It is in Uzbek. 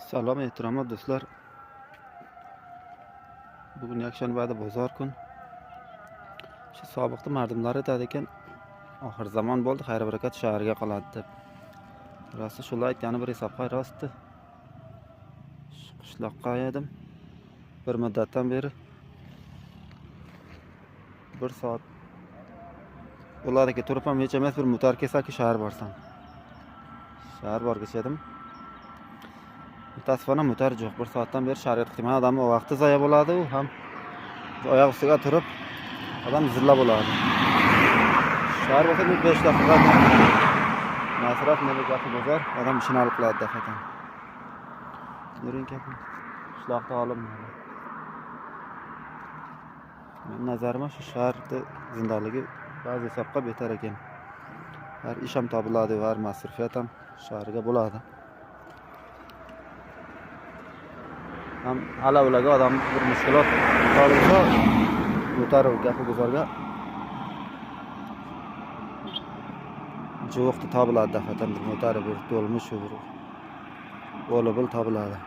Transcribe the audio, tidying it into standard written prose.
Salom ehtiromli do'stlar. Bugun yakshanbada bozor kun. Shu sobiqda mardumlar aytadi ekan, oxir zamon bo'ldi, xayr barakat shaharga qoladi deb. Rosti shular aytgani bir hisobga rostdi. Shu qishloqqa edim. Bir muddatdan beri bir soat bo'ladiki turib ham hech emas bir mutar kelsaki shahar borsam. Shahar borgacha edim. Mutaasifona mutar yo'q. Bir soatdan beri shaharga chiqdim. Odamni vaqti zoya bo'ladi, u ham oyoq ustiga turib odam zilla bo'ladi. Shahar bo'lsa bir 5 daqiqa masraf nima gapi bozor, odam ishini olib qiladi dafatan. Yuring kapi. Qishloqda olim. Men nazarimda shu shaharda zindaligi ba'zi hisobga betar ekan. Har ish ham topiladi, har masrafiyat ham shaharga bo'ladi. Ham hala ularga odam bir mushkulot topilsa, mutar gapi guzarga jo'qni topiladi dafatan bir mutari bir to'lmish bir o'li bil topiladi.